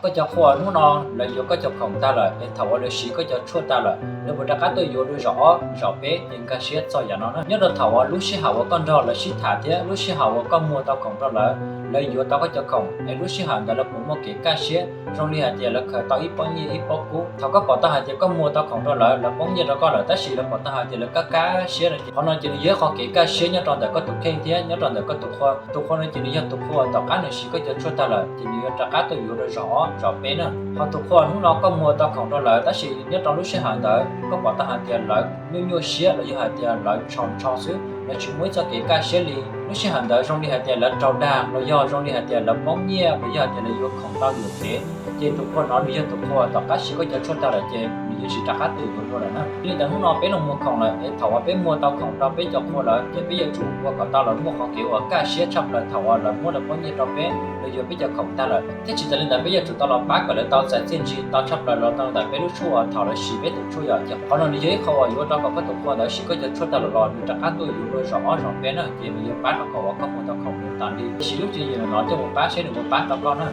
Koj cov qhua hnub no lawv yuav koj cov khoom tag lawm, es thaum uas lawv siv koj cov tshuaj tag lawm, lawv puas rov qab tuaj yuav dua zaum ob zaum peb? Ces nkag siab txog yam no na. Nyob rau thaum uas lub sij hawm uas koj nrog lawv sib tham thiab lub sij hawm uas koj muag tau khoom rau lawv, lawv yuav tau koj cov khoom, es lub sij hawm ntawd lawv puas muaj kev kaj siab zoo li hais tias lawv khaws tau ib pob nyiaj ib pob kub? Thaum koj pom tau hais tias koj muag tau khoom rau lawv, lawv poob nyiaj rau koj lawm, tab sis lawv pom tau hais tias lawv kaj kaj siab no ces qhov no ces nws yog ib qho kev kaj siab nyob rau ntawm koj tus kheej thiab nyob rau ntawm koj tus qhua. Tus qhua no ces nws yog tus qhua uas tom qab nws siv koj cov tshuaj tag lawm ces nws yuav rov qab tuaj yuav rau zaum ob zaum peb na. Ho tus qhua hnub no koj muag tau khoom rau lawv, tab sis nyob rau lub sij hawm ntawd koj pom tau hais tias lawv nyuaj nyuaj siab los yog hais tias lawv ntshaus ntshaus xwb, lawv tsis muaj ib txoj kev kaj siab li. Lub sij hawm ntawd zoo li hais tias lawv raug dag los yog zoo li hais tias lawv poob nyiaj los yog hais tias lawv yuav khoom tau yuam kev, ces tus qhua no nws yog tus qhua tom qab siv koj cov tshuaj tag lawm ces nws yuav tsis rov qab tuaj yuav dua lawm na. Li ntawd hnub no peb los muag khoom lawm, es thaum uas peb muag tau khoom rau peb cov qhua lawm ces peb yuav tsum ua kom tau lawv muaj qhov kev uas kaj siab tshaj plaws thaum uas lawv muab lawv pob nyiaj rau peb, lawv yuav peb cov khoom tag lawm. Thiab tsis tas li ntawd peb yuav tsum tau los pab kom lawv tau txais txiaj ntsig tau tshaj plaws los tau ntawm peb lub tshuaj uas thaum lawv siv peb tus tshuaj yom. Ces qhov no nws yog ib qho uas yuav rau kom koj tus qhua ntawd siv koj cov tshuaj tag lawm los nws rov qab tuaj yuav dua zaum ob zaum peb na, ces nws yuav pab rau kom uas koj muag tau khoom tas li. Siv lub tswv yim no coj mus pab seb nws puas pab tau koj na.